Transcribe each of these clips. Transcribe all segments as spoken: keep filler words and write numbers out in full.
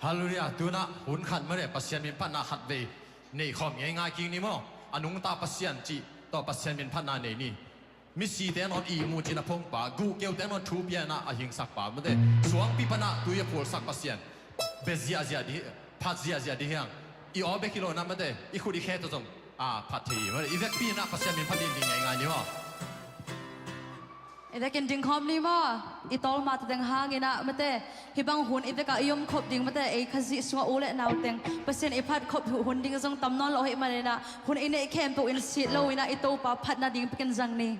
Halleluiah. Tunah hun khat mate Pasian minphatna khat vei nei khawm ngeingai kik ni maw. A nungta Pasian cih tawh Pasian minphatna nei ni. Misite nawn ihmu cina phongpa, guhkeute nawn thupiana a hingsakpa mate. Suangpi pana tui a phulsak Pasian. Be ziahziah di, phat ziahziah di hiang. I aw bek hi lo na mate, i khut i khe tawh zong a phat thei hi mate. I vekpi na Pasian minphat ding ding ngeingai ni maw. I vekin ding khawm ni maw. I tawlmate teng hangin ah mate, hih bang hun i vekah i om khop ding mate, ei Khazih sungah u le nau teng Pasian i phat khop hun ding zong tam nawn lo ahih manin ah, hun i neih khempeuh in sit lo in ah i Topa phatna ding pekin zang ni.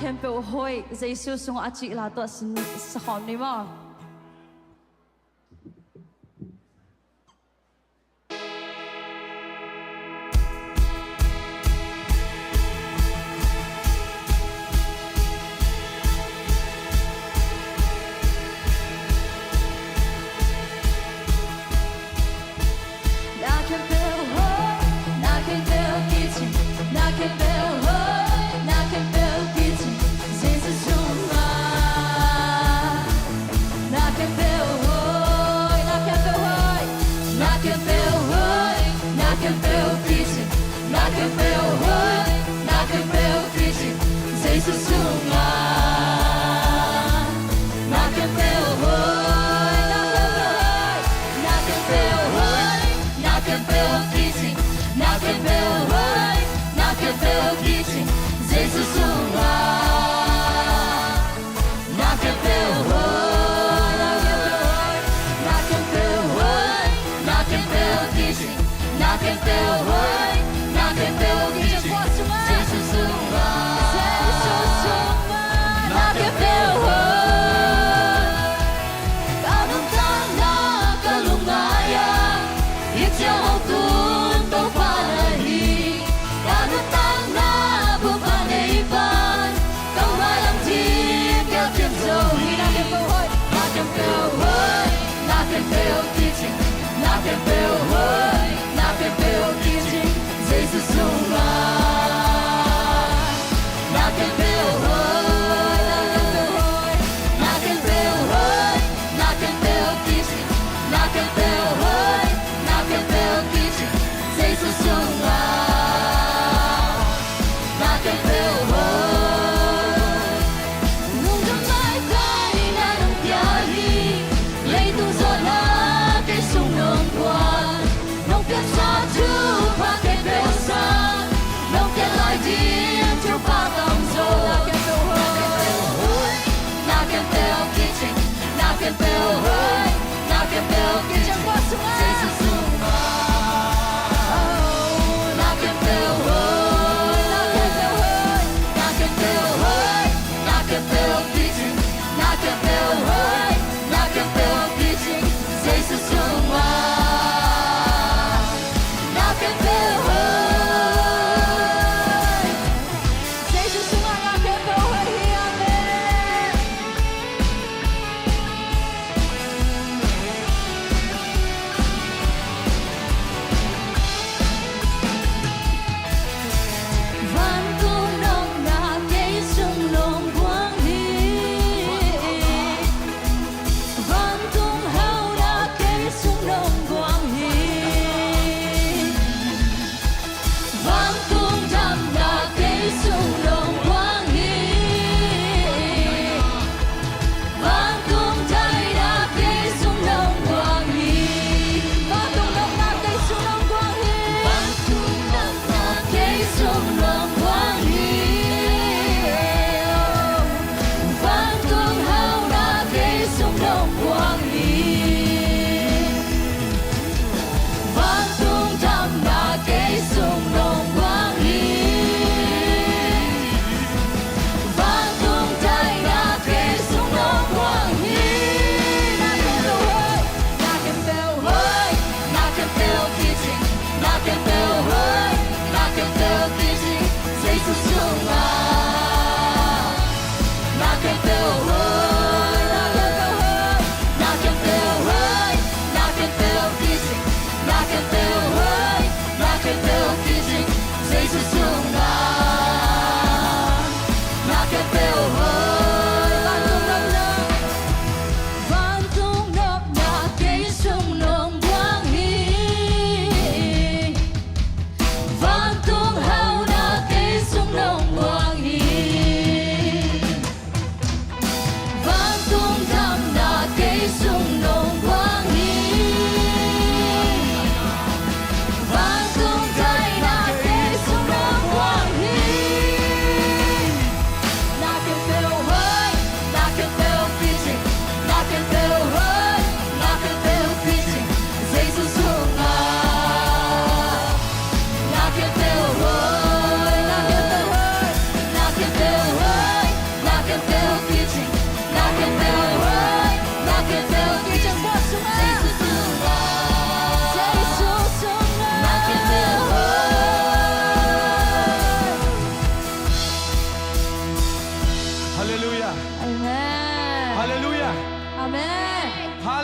Khempeuh hoih, Jesu sungah a cih la tawh sin sa khawm ni maw? Na khempeuh hoih, na khempeuh kicing, na khempeuh hoih, na khempeuh kicing, Jesu sungah.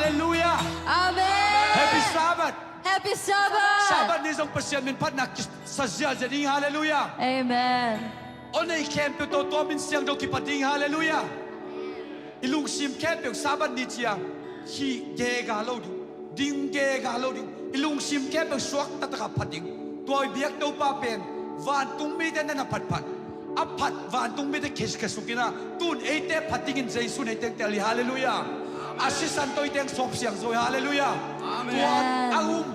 Halleluiah. Amen. Happy Sabbath. Happy Sabbath. Sabbath ni zong Pasian min phatna kisa ziazia ding. Halleluiah. Amen. Aw, nei khempeuh tawh tua min siangtho kiphat ding. Halleluiah. I lungsim khempeuh Sabbath ni ciang khih gega lo ding, ding gega lo ding. I lungsim khempeuh suak taktakah phat ding. Tua i biak Topa pen vantung mite na na phatphat, a phat vantung mite khekhe suk in ah, tun eite phat dingin Jesu nei tengtel hi. Halleluiah. A sisan tawh i teng sawp siang zo hi. Halleluiah. Amen. Tua a um,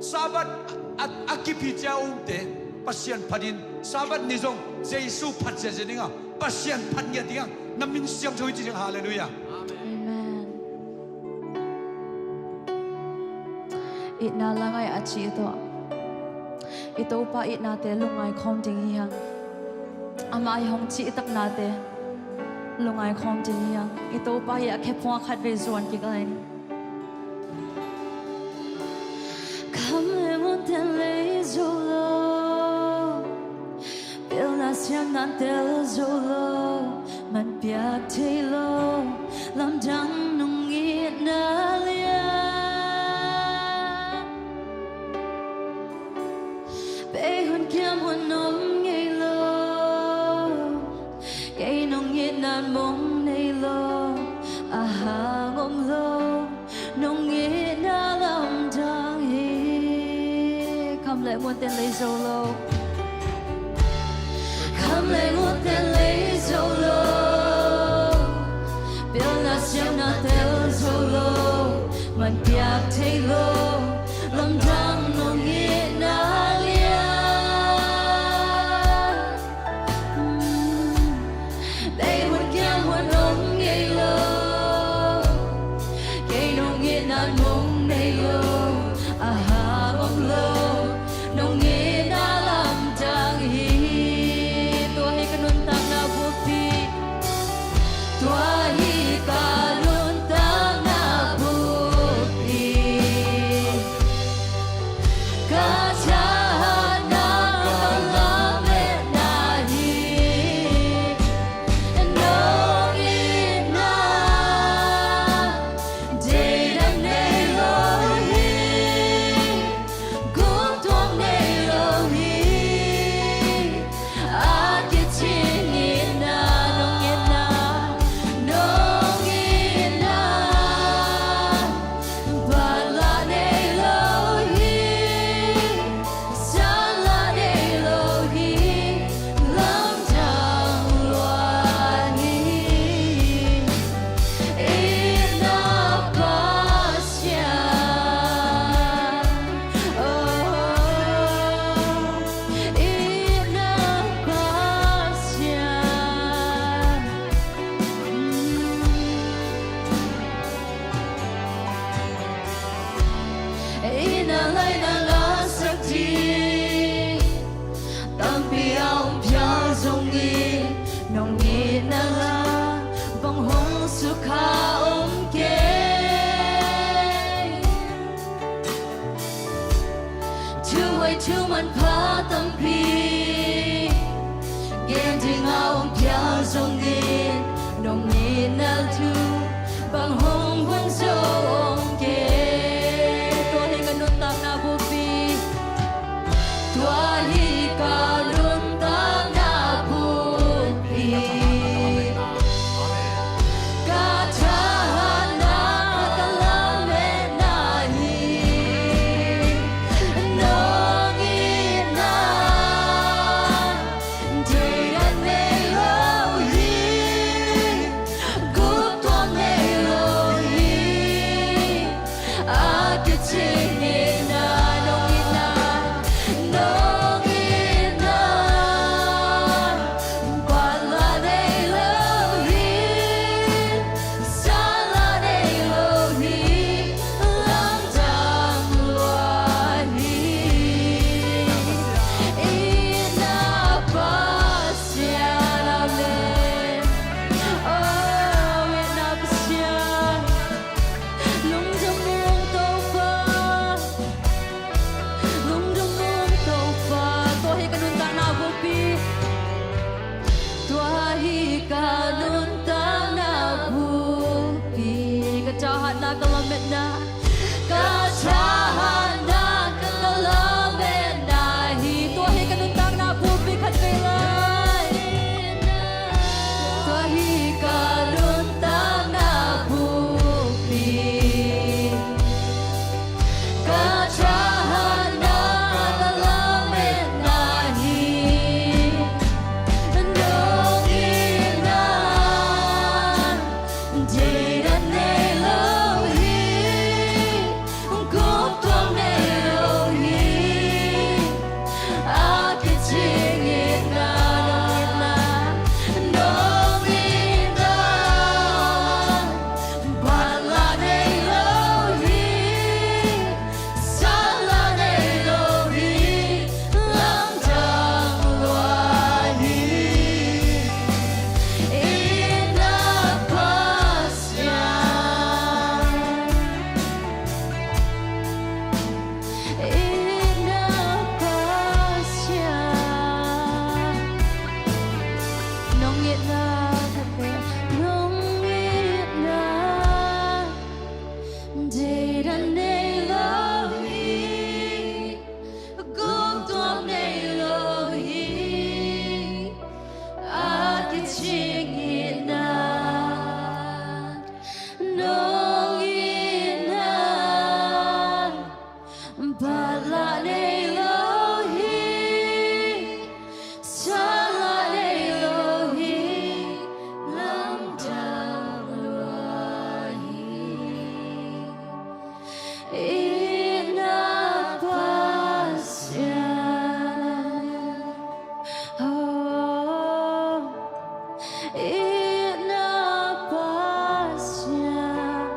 Sabbath a, a kip hi cia a umte Pasian phatin Sabbath ni zong Jesu phat ziazia ding a, Pasian phat ngiat ding a, na min siangtho hi ci ding. Halleluiah. Amen. Itna la ngai a cih tawh i Topa itnate lungngai khawm ding hi hang. Amah i hong cihtaknate lungngai khawm ding hi hang. I Topa hi a khe phuang khatvei zuan kik lai ni. Kham le ngun ten lei zo lo, pilna siamna tel zo lo, man piak thei lo, lamdang nong itna lian. Bei hun kiam hun om ngei lo, kei nong itna mong nei lo, a hang om lo, nong itna lamdang hi. Kham le ngun ten lei zo lo, kham le ngun ten lei zo lo, pilna siamna tel zo lo, man piak thei lo, lamdang nong itna lian. Bei hun kiam hun om ngei lo, kei nong itna mong nei lo, a hang om lo, nong itna lamdang hi. Tua hi ka nuntakna buppi. Tua hi ka nuntakna buppi. Ka thahatna, ka lametna hi. Nong itna deidam nei lo hi. Gumtuak nei lo hi. A kicing itna, nong itna, nong itna. Ban la nei lo hi, san la nei lo hi, lamdang lua hi. Itna Pasian, oh, itna Pasian. Itna laina la sak ding tampi a om phial zongin, nong itna la bang hong sukha om kei. Thuhoih thumanpha tampi gen ding a om phial zongin, nong itna thu bang hong hun zo om kei. Tua hi ka nuntakna buppi. Tua hi ka nuntakna buppi. Ka thahatna, ka lametna hi. Nong itna Thahatna ka lametna, ka thahatna ka lametna hi. Tua hi ka nuntakna pulpit khat vei lai. Tua hi ka nuntakna pulpit. Ka thahatna ka lametna hi. Nong itna deidan nei lo hi. Guptuam nei lo hi. A kicing itna, nong itna, bat la nei lo hi. Sa la nei lo hi. Lamdang lua hi. Itna Pasian. Itna Pasian. Nong itna, nong itna deidan nei lo hi. Guptuam nei lo hi. A kicing itna, nong itna, bat la nei lo hi. Sa la nei lo hi. Lamdang lua hi. Itna Pasian. Oh, itna Pasian.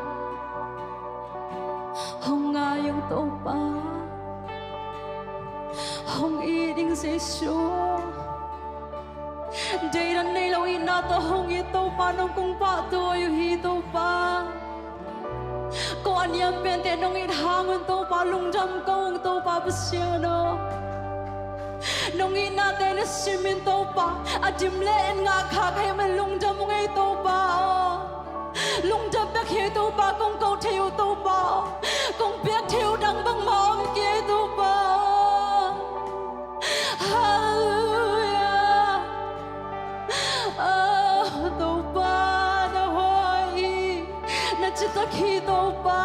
Hong ngai ing Topa. Hong it ing Jesu. Deidan nei lo itna tawh hong it Topa, nong kong pahtawi uh hi Topa. Ko a niam pente nong it hang un Topa, lungdam ko ung Topa Pasian aw. Nong itnate na sim in Topa, a dim le en ngah kha ka hih man lungdam ung ei Topa aw. Lungdam bek hi ei Topa, kong ko thei uh Topa aw. Kong piak thei uh dang bangmah om kei ei Topa aw. Halleluia. Ah, Topa, na hoih hi, na citak hi Topa.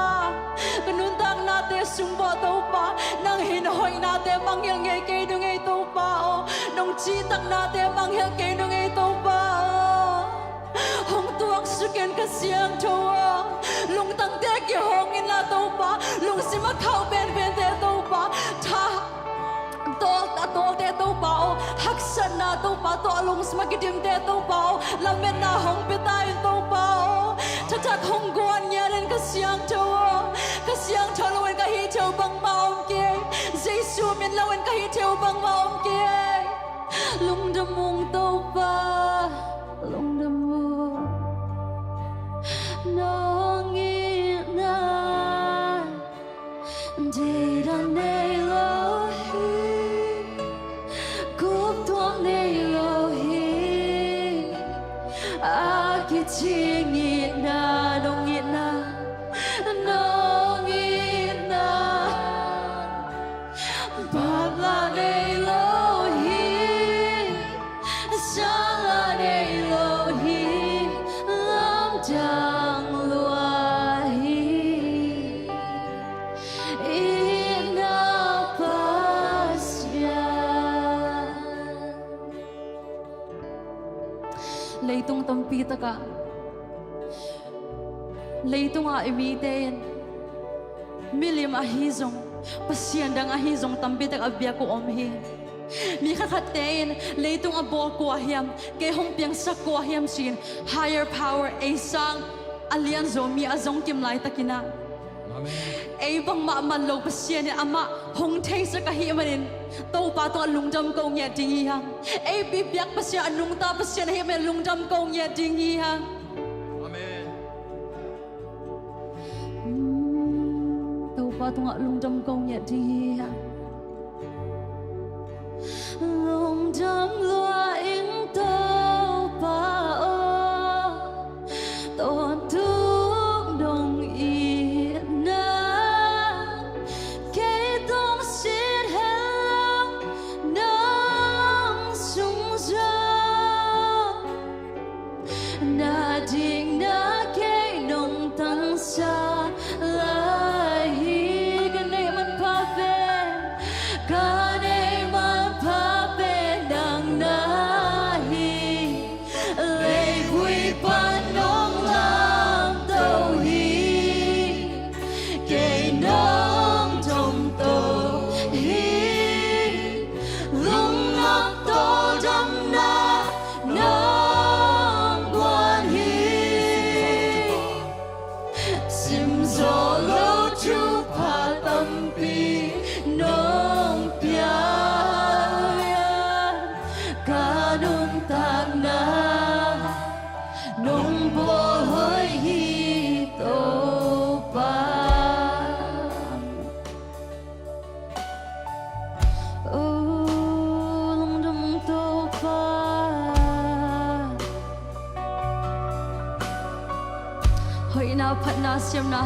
Ka nuntaknate sung bawh Topa, nang hi na hoihnate mangngilh ngei kei nung ei Topa aw. Nong citaknate mangngilh kei nung ei Topa aw. Hong tuaksuk in ka siangtho aw. Lungtangte kihong in la Topa, lungsim a khauh penpente Topa, tha tawl, a tawlte Topa aw, haksatna Topa tawh a lungsim a kidimte Topa aw, lametna hong pia ta in Topa aw. Thathak hong guan ngiat in ka siangtho aw. Ka siangtho lo in ka hih thei uh bangmah om kei. Jesu min lo in ka hih thei uh bangmah om kei. Lungdam ung Topa, lungdam ung. Nong itna deidan nei lo hi. Guptuam nei lo hi. A kicing itna, nong itna, nong itna, bat la nei lo hi. Sa la nei lo hi. Lamdang lua hi. Itna Pasian. Leitung tampi takah, leitung ah i mite in milim ahi zong, pasian dang ahi zong tampi tak a biak uh om hi. Mi khatkhatte in leitung a bawl kua hiam, kei hong piangsak kua hiam ci-in higher power, ei sang a lianzaw mi a zong kim laitakin ah, amen, ei bangmah man lo Pasian in amah hong theisak ahih manin Topa tungah lungdam ko ngiat ding hi hang. Ei biakpiak Pasian, a nungta Pasian ahih manin lungdam ko ngiat ding hi hang. Amen. Hmm, Topa tungah lungdam ko ngiat ding hi hang. Lungdam lua ing Topa aw, tawntung dong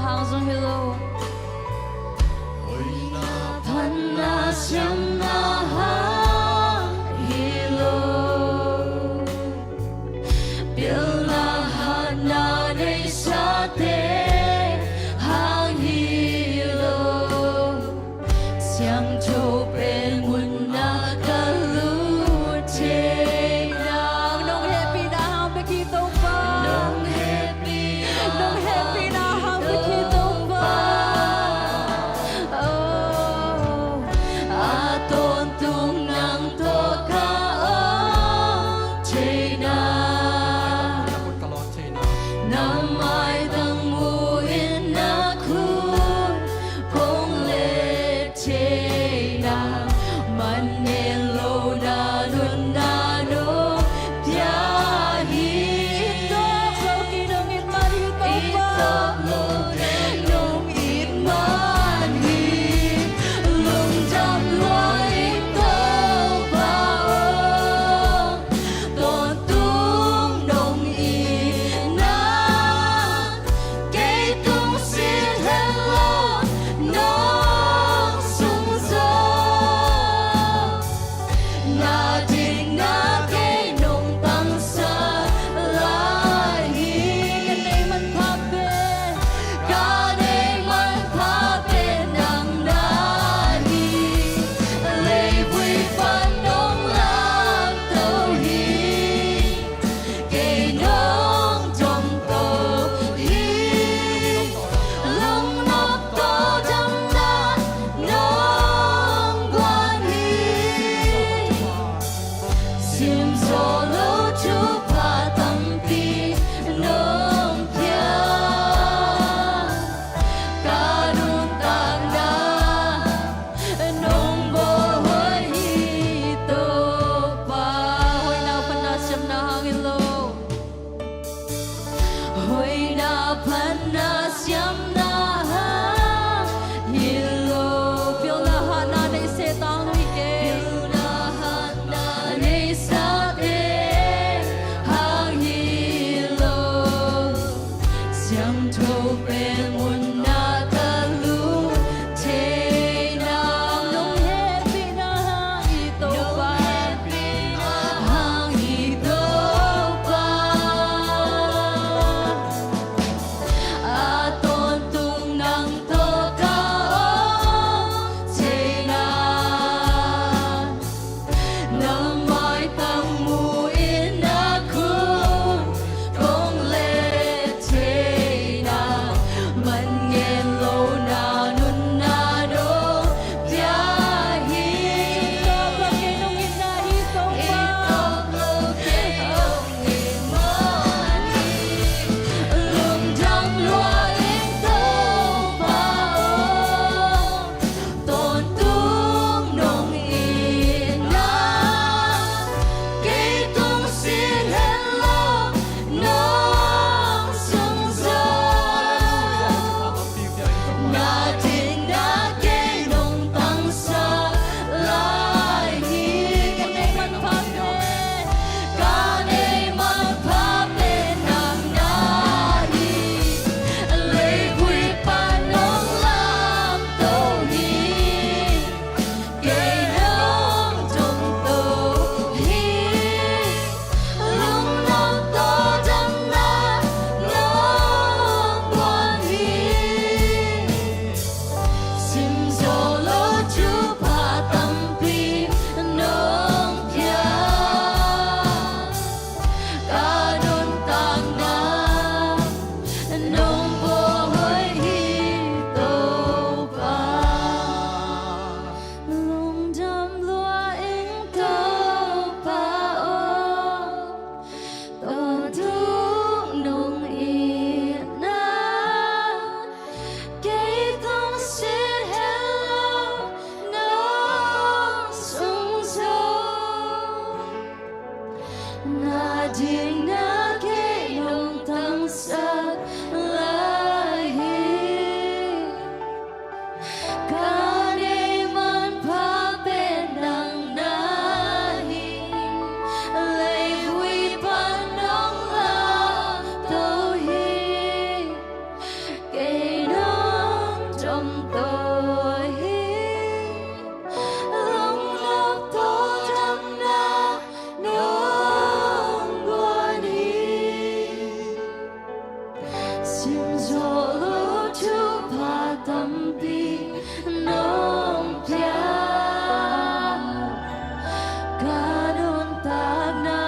hang zong hi lo. Hoihna phatna siamna hang hi lo. Pilna hatna neisate hang hi lo. Siangtho pen munna ka lut theihna. Nong hehpihna hang bek hi Topa. Nong hehpihna, nong hehpihna hang bek hi Topa. Oh, a tawntung Tampi nong pia, ka nuntakna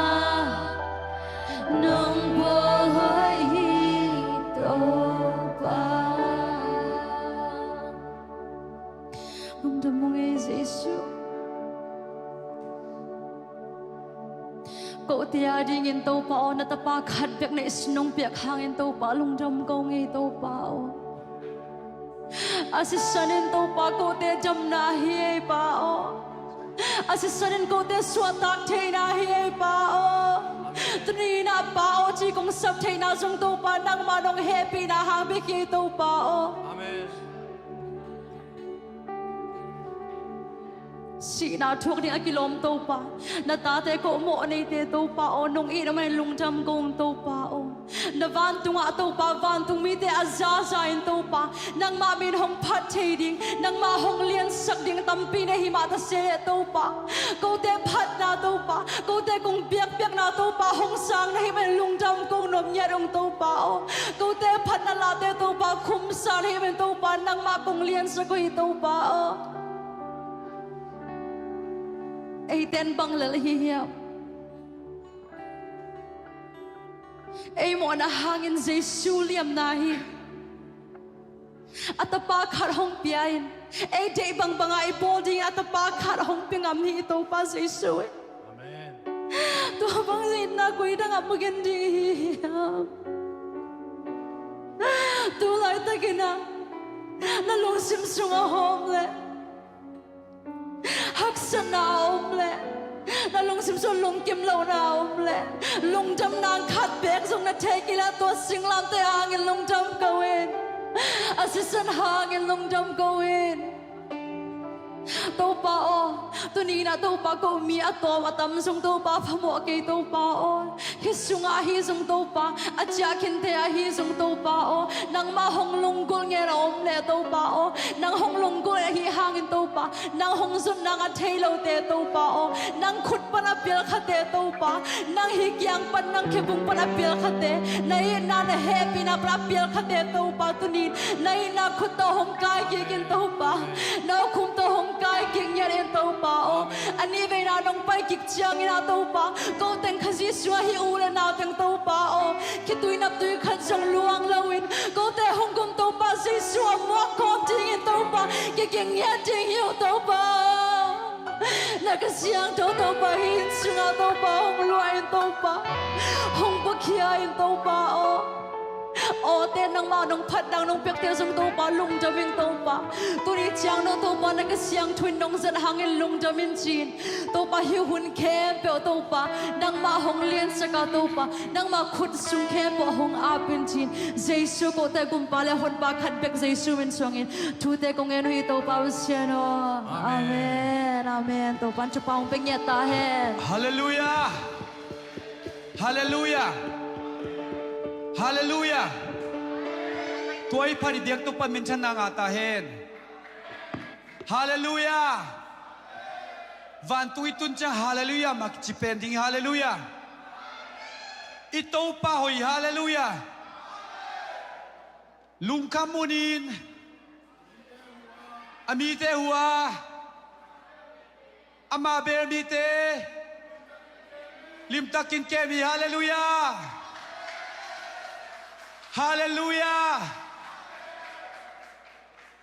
nong pawlhoih hi Topa. Lungdam ung ei Jesu. Kote adingin Topa aw, na tapa khat bek na i sin nong piak hangin Topa lungdam ko ung ei Topa aw. A sisan in Topa kote damna hi ei Pa aw. A sisan in kote suahtak theihna hi ei Pa aw. Tuni-in ah Pa aw ci kong sap theihna zong Topa nangmah nong hehpihna hang bek hi ei Topa aw. Amen. Sihna thuak ding a kilawm Topa, na tate ko mawh neite Topa aw, nong it mah in lungdam ko ung Topa aw. Na vantungah Topa, vantung mite a zaza in Topa, nangmah min hong phat thei ding, nangmah hong liansak ding tampi na hi mah ta se leh Topa, kote phatna Topa, kote kong biakpiakna Topa hong sang na hih mah in lungdam ko nuam ngiat ung Topa aw. Kote phatna lahte Topa khum sang na hih mah in Topa, nangmah kong liansak uh hi Topa aw. Eite in bang lel hi hiam? Ei mawhna hangin Jesu liamna hi. A tapa khat hong pia in, ei deih bangbang a i bawl ding a tapa khat hong pia ngam hi i Topa Jesu in. Amen. Tua bang itna koi dang a mu gen ding hi hiam? Tu laitakin ah na lungsim sungah hawm leh haksatna a om leh, na lungsim sung lungkim lohna a om leh, lungdamna khat beek zong na thei kei leh, tua singlamteh hangin lungdam ko in. A sisan hangin lungdam ko in. Topa aw, tuni-in ah Topa ko mi a tawm a tam zong Topa phamawh kei Topa aw. Hih sungah ahi zong Topa, a ciah khinte ahi zong Topa aw, nangmah hong lunggulh ngen a om leh Topa aw, nang hong lunggulh ahih hangin Topa, nang hong zut nang a thei lote Topa aw, nang khut pan a pialkhate Topa, nang hi kiang pan, nang khebung pan a pialkhate, na itna na hehpihna pan a pialkhate Topa, tuni-in na itna khut tawh hong kai kik in Topa, na awkhum tawh hong kai kik ngiat in Topa aw. A nih veina nong pai kik ciangin ah Topa, ko teng Khazih sungah hih u le nau teng Topa aw, khitui naptui khat zong luang loin, kote hong gum Topa Jesu a muak khawm dingin Topa, kiging ngiat ding hi uh Topa. Na Kha Siangtho Topa hih inn sungah Topa hong luah in Topa, hong buakhia in Topa aw. Awte nangmah nong phat nang nong piakte zong Topa lungdam in Topa. Tuni ciang no Topa na Kha Siangtho in nong zat hangin lungdam in ci-in Topa hih hun khempeuh Topa nangmah hong liansak a Topa, nangmah khut sung khempeuh hong ap in ci-in Jesu kote gumpa le honpa khat bek Jesu min suangin thute kong ngen uh hi Topa Pasian aw. Amen. Amen. Amen. Topa in thupha hong pia ngiat ta hen. Halleluiah. Halleluiah. Halleluiah. Tua i phat i biak Topa minthanna ngah ta hen. Halleluiah. Vantung i tun ciang halleluiah mah kici pen ding. Halleluiah. I Topa hoih. Halleluiah. Lungkham munin a mite hua, ama bel mite limtakin kem hi. Halleluiah. Halleluiah.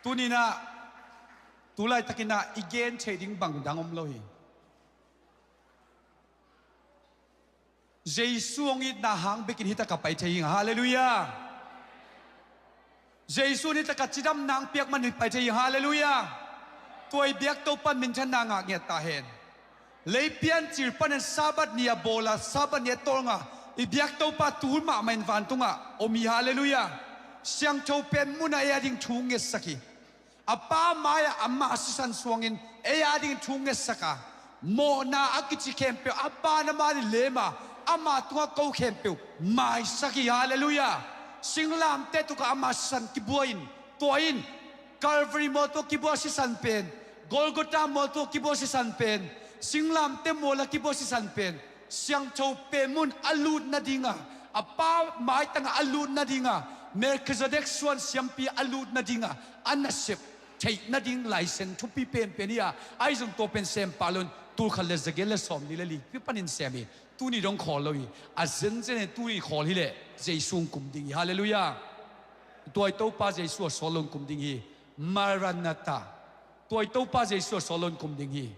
Tuni-in ah, tu laitakin ah i gen theih ding bang dang om lo hi. Jesu hong itna hang bekin hitakah pai thei hi. Halleluiah. Jesu in hitakah cidamna hong piak man hi pai thei hi. Halleluiah. Tua i biak Topa minthanna ngah ngiat ta hen. Lei piancil panin Sabbath ni a bawl a, Sabbath ni a tawlnga i biak Topa tu mahmah in vantungah om hi. Halleluiah. Siangtho pen munah ei a ding thu ngetsak hi. A Pa mai-ah amah sisan suangin ei a dingin thu ngetsak a, mawhna a kici khempeuh a Pa na mai-in lem a, ama tungah ko khempeuh maisak hi. Halleluiah. Singlamteh tukah ama sisan kibua in, tua in Calvary mual tungah kibua sisan pen, Golgotha mual tungah kibua sisan pen, singlamteh mual ah kibua sisan pen, siangtho pen mun a lut nadinga, a Pa maitangah a lut nadinga Melkhizedek suan siampi a lut nadinga a nasep theih nading laisen thupi penpen hi a, ahi zong tua pen sem pah lo in, tulkhat le zagiat le sawmli le li pi panin sem hi. Tuni dong khawl lo hi. A zenzen in tuni khawl hileh Jesu hong kum ding hi. Halleluiah. Tua i Topa Jesu a sawt lo hong kum ding hi. Maranatha. Tua i Topa Jesu a sawt lo hong kum ding hi.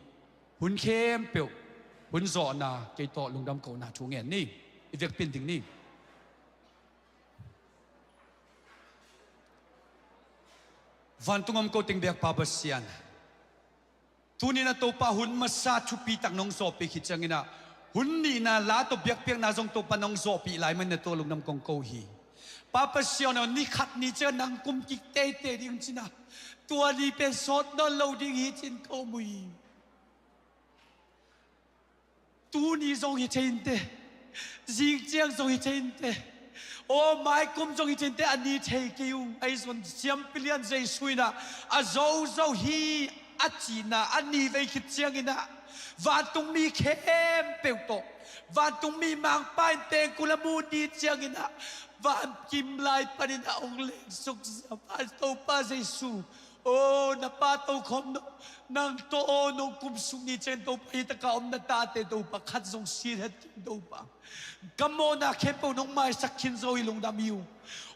Hun khempeuh hun zawhna kei tawh lungdam kohna thu ngen ni. I vekpi in ding ni. Vantung om ko teng biak Pa Pasian, tuni-in ah Topa hun masa thupitak nong zawhpih khit ciangin ah, hun nihna la tawh biakpiakna zong Topa nong zawhpih lai manin ah tua lungdam kong ko hi. Pa Pasian aw, ni khat ni ciang nang kum kik teitei ding cin ah, tua ni pen sawt nawn lo ding hi cin ko mu hi. Tuni zong hi thei inteh. Zing ciang zong hi thei inteh. Aw, maikum zong hi thei inteh, a ni thei kei ung. Ahi zong siampi lian Jesu in ah a zozo hi a cihna a ni vei khit ciangin ah, vantungmi khempeuh tawh, vantungmi mangpa in pengkul a mu ni ciangin ah, van kim lai panin a hong lengsuk zia Topa Jesu. Aw, na pa tokhom nang tawh aw, nong kumsuk ni ciang Topa, hi taka om na tate Topa khat zong si het khin Topa. Ka mawhna khempeuh nong maisak khin zo hi, lungdam hi ung.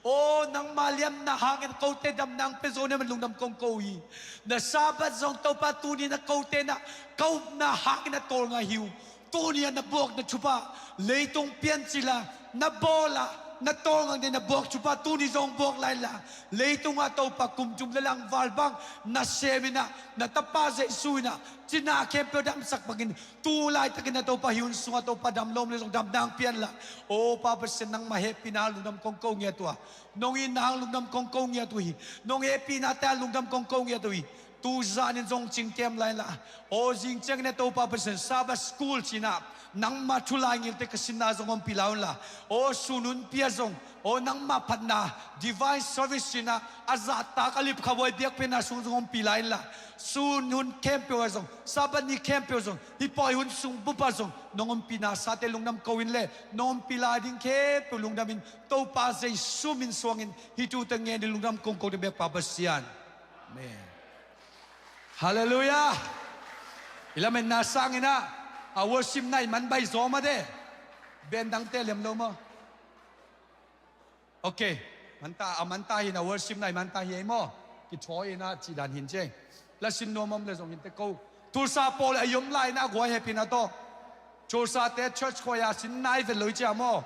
Aw, nangma liamna hangin kote damna hong pia zo ni manin lungdam kong ko hi. Na Sabbath zong Topa tuni na kote na ka upna hangin a tawlnga hi ung. Tuni-a na buakna thupha leitung piancil a na bawl a, na tawlngak ding na buak thupha tuni zong buak lai inla, leitung ah Topa kum tum le langval bang nasem in ah, na tapa Jesu in ah cina khempeuh damsak bangin, tu laitakin ah Topa hi hun sungah Topa dam lawm le zong damna hong pia inla. Aw Pa Pasian, nangmah hehpihna lungdam kong ko ngiat uh a, nong itna hang lungdam kong ko ngiat uh hi. Nong hehpihnate hang lungdam kong ko ngiat uh hi. Tu zanin zong cingkem lai inla, aw zing ciangin ah Topa Pasian, Sabbath school cina nangma thu laingilte ka sinna zong ompih lai unla, aw sun hun pia zong, aw nangma phatna, divine service cina a zahtak a lipkhabuai biakpiakna sung zong ompih lai inla, sun hun khempeuh ah zong, Sabbath ni khempeuh zong, hih pawi hun sung bup ah zong nong ompihna sate lungdam ko in le, nong ompih lai ding khempeuh lungdamin, Topa Jesu min suangin hih thute ngenin lungdam kong ko ding bek Pa Pasian. Amen. Halleluiah. I lametna sangin ah a worship night man bai zaw mah de. Band dangte lem lo maw? Ok. Manta, a manta hi in ah worship night manta hi ei maw? Kithawi in ah cih dan hi in ciang. Lasin nuam om le zong hi inteh ko. Tulsa pawl a i om lai in ah guai hehpihna tawh, Tulsate church khuai a sin nai vet lo i cia maw?